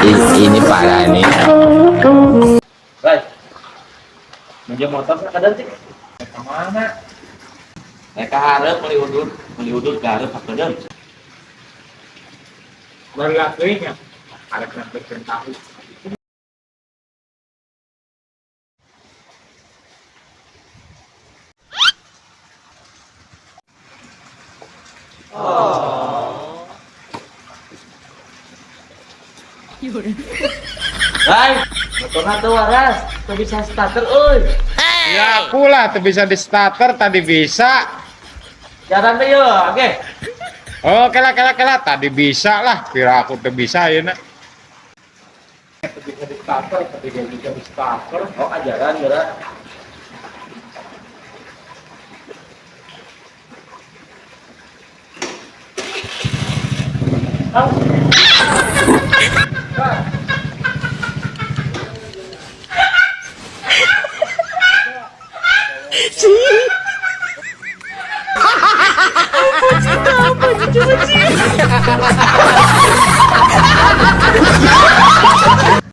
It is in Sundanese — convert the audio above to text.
Ini parah nih. Ray. Minjem motor kadang sih. Ke mana? Mereka harap meuli udud ke hareup hakeun. Baru teuing nya. Ada kenapa tahu. Ray, motorna teu waras, teu bisa starter euy. Ya aku lah, tuh bisa di starter tadi bisa. Jalan deh yo, oke. Oh, kela kela kela tadi bisa lah. Kira aku tuh bisa ya nak. Tuh bisa di starter, tadi gak bisa di starter. Oh, ajaran geura.